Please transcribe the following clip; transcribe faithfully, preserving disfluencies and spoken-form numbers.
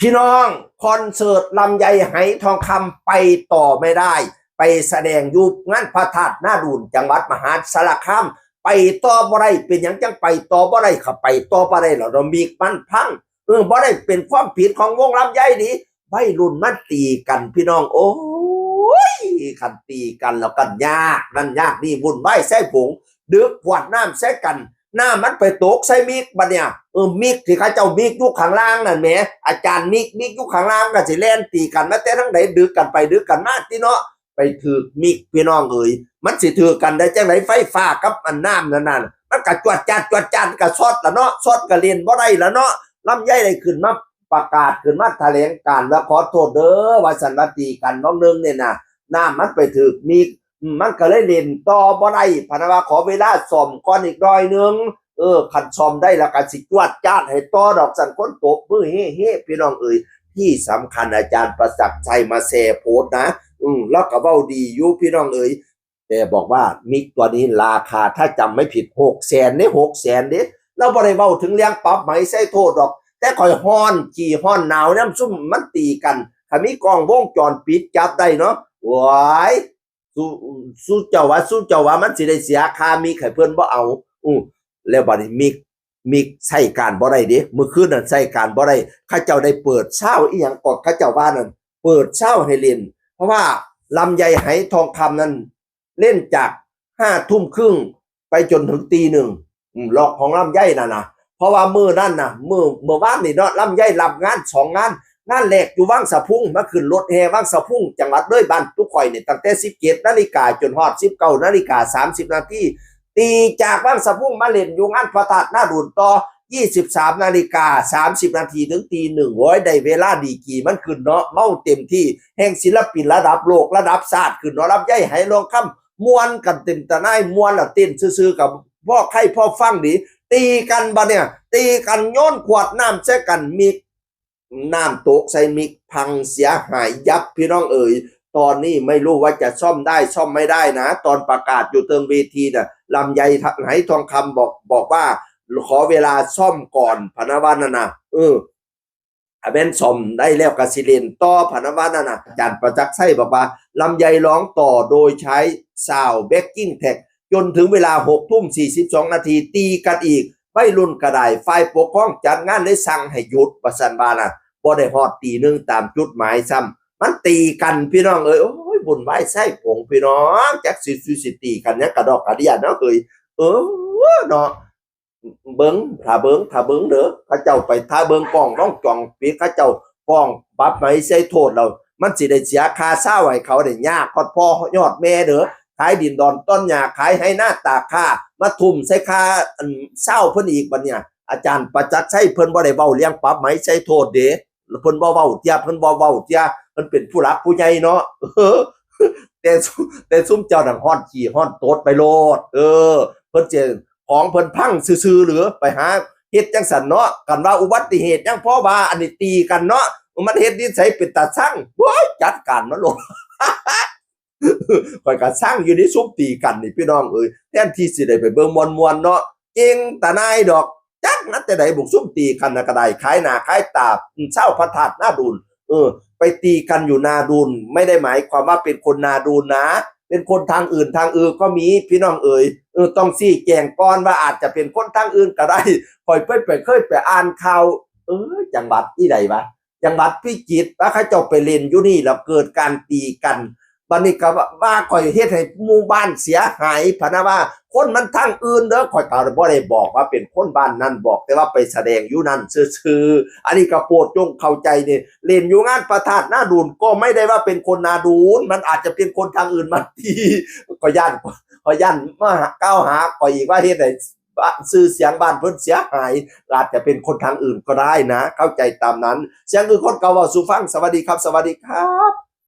พี่น้อง คอนเสิร์ตลำไยไหทองคำไปต่อไม่ได้ ไปแสดงอยู่งานพระธาตุนาดูน จังหวัดมหาสารคาม ไปต่อบ่ได้ เป็นหยังจังไปต่อบ่ได้ เขาไปต่อบ่ได้แล้วเนาะ มิกมันพัง เออ บ่ได้เป็นความผิดของวงลำไยนี่ วัยรุ่นมันตีกันพี่น้อง โอ้ย คันตีกันแล้วกันยากนั่นยากนี่ วุ่นวายใส่ผง ดึกขวดน้ำใส่กัน น้ำมันไปตกใส่มิกบัดเนี่ย เออ มิกที่เขาเจ้ามิกอยู่ข้างล่างนั่นแหม อาจารย์มิก มิกอยู่ข้างล่างก็สิแล่นตีกันมาแต่ทางใด ดึกกันไปดึกกันมาติเนาะ ไปถืกมิกพี่น้องเอ๋ย มันสิถืกกันได้จังได ไฟฟ้ากับอันน้ำนั่นน่ะ มันก็จวดจาดจวดจาดก็ช็อตละเนาะ ช็อตก็เล่นบ่ได้ละเนาะ ลำไยได้ขึ้นมาประกาศ ขึ้นมาแถลงการณ์ว่าขอโทษเด้อ ว่าสันว่าตีกันน้องนึงเนี่ยนะ น้ำมันไปถืกมิก อืม มันก็เลยเล่นต่อบ่ได้ พะนะว่าขอเวลาซ่อมก่อนอีกหน่อยนึง เออ คันซ่อมได้แล้วก็สิจวดจาดให้ต่อดอก สันคนตบมือเฮ้ๆ พี่น้องเอ๋ย ที่สำคัญอาจารย์ประจักษ์ชัยมาแชร์โพสต์นะ อืม แล้วก็เว้าดีอยู่พี่น้องเอ๋ย แต่บอกว่ามิกตัวนี้ราคาถ้าจำไม่ผิด หกแสน เด้ หกแสน เด้ เราบ่ได้เว้าถึงเรื่องปรับไหมใส่โทษดอก แต่ข่อยฮ้อนขี้ฮ้อนหนาวเนี่ยซุ่มมันตีกัน ถ้ามีกล้องวงจรปิดจับได้เนาะ โอ้ย สู้ สู้เจ้าว่า สู้เจ้าว่ามันสิได้เสียค่ามิกให้เพิ่นบ่เอา อู้ แล้วบัดนี้มิก มิกใช้การบ่ได้เด้ มื้อคืนนั้นใช้การบ่ได้ เขาเจ้าได้เปิดซาวด์อีหยังก็เขาเจ้าว่านั่น เปิดซาวด์ให้เล่น เพราะว่าลำไยไหทองคำนั้นเล่นจากห้าทุ่มครึ่งไปจนถึงตีหนึ่ง อืม ล็อกของลำไยน่ะนะ เพราะว่ามื้อนั้นน่ะ มื้อ มื้อวานนี่เนาะ ลำไยรับงานสองงาน งานแรกอยู่วังสะพุง มาขึ้นรถแห่วังสะพุง จังหวัดเลย บ้านตุ๊กข่อยนี่ ตั้งแต่สิบเจ็ดนาฬิกาจนฮอดสิบเก้านาฬิกาสามสิบนาที ตีจากวังสะพุงมาเล่นอยู่งานพระธาตุนาดูนต่อ ยี่สิบสามนาฬิกาสามสิบนาทีถึงตีหนึ่ง โอ้ย ได้เวลาดีกรีมันขึ้นเนาะ เมาเต็มที่ แห่งศิลปินระดับโลกระดับชาติขึ้นเนาะ ลำไยไหทองคำ ม่วนกันเต็มตะนาย ม่วนละเต้นซื่อๆ กับพ่อใครพ่อฟังดี ตีกันบัดเนี่ย ตีกันโยนขวดน้ำใส่กัน มิก น้ำตกใส่มิกพังเสียหายยับพี่น้องเอ๋ย ตอนนี้ไม่รู้ว่าจะซ่อมได้ซ่อมไม่ได้นะ ตอนประกาศอยู่เทิงเวทีน่ะ ลำไยไหทองคำบอก บอกว่าขอเวลาซ่อมก่อน พะนะว่านั่นน่ะ เออ ถ้าแม่นซ่อมได้แล้วก็สิเล่นต่อ พะนะว่านั่นน่ะ อาจารย์ประจักษ์ชัยบอกว่า ลำไยร้องต่อโดยใช้ซาวด์แบ็กกิ้งแทร็ก จนถึงเวลาหกทุ่มสี่สิบสองนาที ตีกันอีก วัยรุ่นก็ได้ ฝ่ายปกครองจัดงานเลยสั่งให้หยุด ว่าซั่นว่าน่ะ บ่ได้ฮอดตีหนึ่งตามจุดหมายซ้ำ มันตีกันพี่น้องเอ๋ย โอ้ย วุ่นวายใส่ผงพี่น้อง จักสิ สิ สิตีกันหยังกระดอกกระเดี้ยเนาะเฮ้ย เออ เนาะ เบิ่ง ถ้าเบิ่ง ถ้าเบิ่งเด้อ เขาเจ้าไป ถ้าเบิ่งกล้องวงจรปิด เขาเจ้าฟ้องปรับไหมใส่โทษแล้ว มันสิได้เสียค่าซาวด์ให้เขาได้ยากฮอดพ่อยอดแม่เด้อ ขายดินดอนต้นหญ้า ขายไฮ่นาตากข้า มาทุ่มใส่ค่า อัน ซาวด์เพิ่นอีกบัดเนี่ย อาจารย์ประจักษ์ชัยเพิ่นบ่ได้เว้าเรื่องปรับไหมใส่โทษเด้ เพิ่นบ่เว้าเตี้ย เพิ่นบ่เว้าเตี้ย เพิ่นเป็นผู้หลักผู้ใหญ่เนาะ เออ แต่ซุ แต่ซุมเจ้านั่นฮ้อนขี้ฮ้อนโตดไปโลด เออ เพิ่นสิ ของเพิ่นพังซื่อๆ หรือไปหาเฮ็ดจังซั่นเนาะ คันว่าอุบัติเหตุยังพอว่า อันนี้ตีกันเนาะ มันเฮ็ดนิสัยเป็นตาซัง โอ้ย จัดการมันโลด ข่อยก็ซังอยู่นี่ ซุมตีกันนี่พี่น้องเอ๋ย แทนที่สิได้ไปเบิ่งม่วนๆ เนาะ เก่งตาหน่ายดอก จักมาแต่ใด บุกซุมตีกันน่ะก็ได้ ขายหน้าขายตา อืม ชาวพระธาตุนาดูน เออ ไปตีกันอยู่นาดูน ไม่ได้หมายความว่าเป็นคนนาดูนนะ เป็นคนทางอื่นทางเอือก็มี พี่น้องเอ๋ย เออ ต้องชี้แจงก่อนว่าอาจจะเป็นคนทางอื่นก็ได้ ข่อยไป ไปเคยไปอ่านข่าว เออ จังหวัดอีใดวะ จังหวัดพิจิตร ว่าเขาเจ้าไปเล่นอยู่นี่แล้วเกิดการตีกัน บัดนี้ก็ว่า ว่าข่อยเฮ็ดให้หมู่บ้านเสียหาย พะนะว่า คนมันทางอื่นเด้อ ข่อยก็บ่ได้บอกว่าเป็นคนบ้านนั้น บอกแต่ว่าไปแสดงอยู่นั่นซื่อๆ อันนี้ก็โปรดจงเข้าใจนี่ เล่นอยู่งานพระธาตุนาดูนก็ไม่ได้ว่าเป็นคนนาดูน มันอาจจะเป็นคนทางอื่นมาตี ข่อยย้าน ข่อยย้านมาหากล่าวหาข่อยอีกว่าเฮ็ดให้บ้าน ชื่อเสียงบ้านเพิ่นเสียหาย อาจจะเป็นคนทางอื่นก็ได้นะ เข้าใจตามนั้น เสียงอื่นคนเก่าเว้าสู่ฟัง สวัสดีครับ สวัสดีครับ